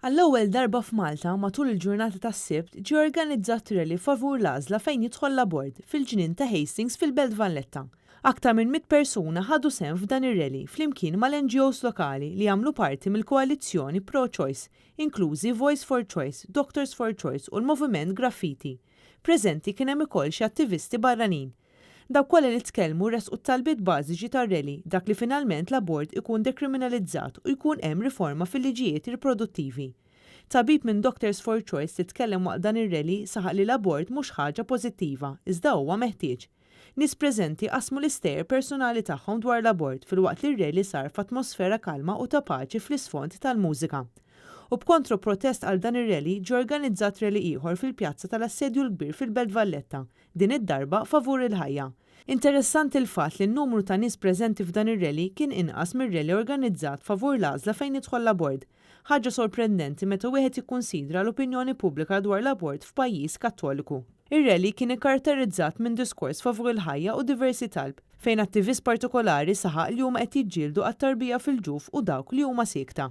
Għall-ewwel darba f'Malta, matul il-ġurnata tas-Sibt, ġie organizzat rally favur l-għażla fejn jidħol l-abort fil-ġnien ta' Hastings fil-Belt Valletta. Aktar minn 100 persuna ħadu sehem f'dan ir-rally flimkien mal-NGOs lokali li jagħmlu parti mill-koalizzjoni Pro-Choice, inklużi Voice for Choice, Doctors for Choice u l-Moviment Graffiti. Preżenti kien hemm ukoll xi attivisti barranin. Dawk kollha li tkellmu ressqu t-talbiet bażiċi tar-rally, dak li finalment l-abort ikun dekriminalizzat u jkun hemm riforma fil-liġijiet riproduttivi. Tabib minn Doctors for Choice li tkellem waqt dan ir-rally saħaq li l-abort mhux ħaġa pożittiva, iżda huwa meħtieġ. Nies preżenti qasmu l-istejjer personali tagħhom dwar l-abort filwaqt li r-rally sar f'atmosfera kalma u ta' paċi fl-isfond tal-mużika. U b'kontro-protest għal dan ir-rally ġie organizzat rally ieħor fil-pjazza tal-Assedju l-Kbir fil-Belt Valletta, din id-darba favur il-ħajja. Interessanti l-fatt li n-numru ta' nies preżenti f'dan ir-rally kien inqas mir-rally organizzat favur l-għażla fejn jidħol l-abort. Ħaġa sorprendenti meta wieħed jikkunsidra l-opinjoni pubblika dwar l-abort f'pajjiż Kattoliku. Ir-rally kien ikkaratterizzat minn diskors favur il-ħajja u diversi talb, fejn attivist partikolari saħaq li huma qed jiġġieldu għat-tarbija fil-ġuf u dawk li huma siekta.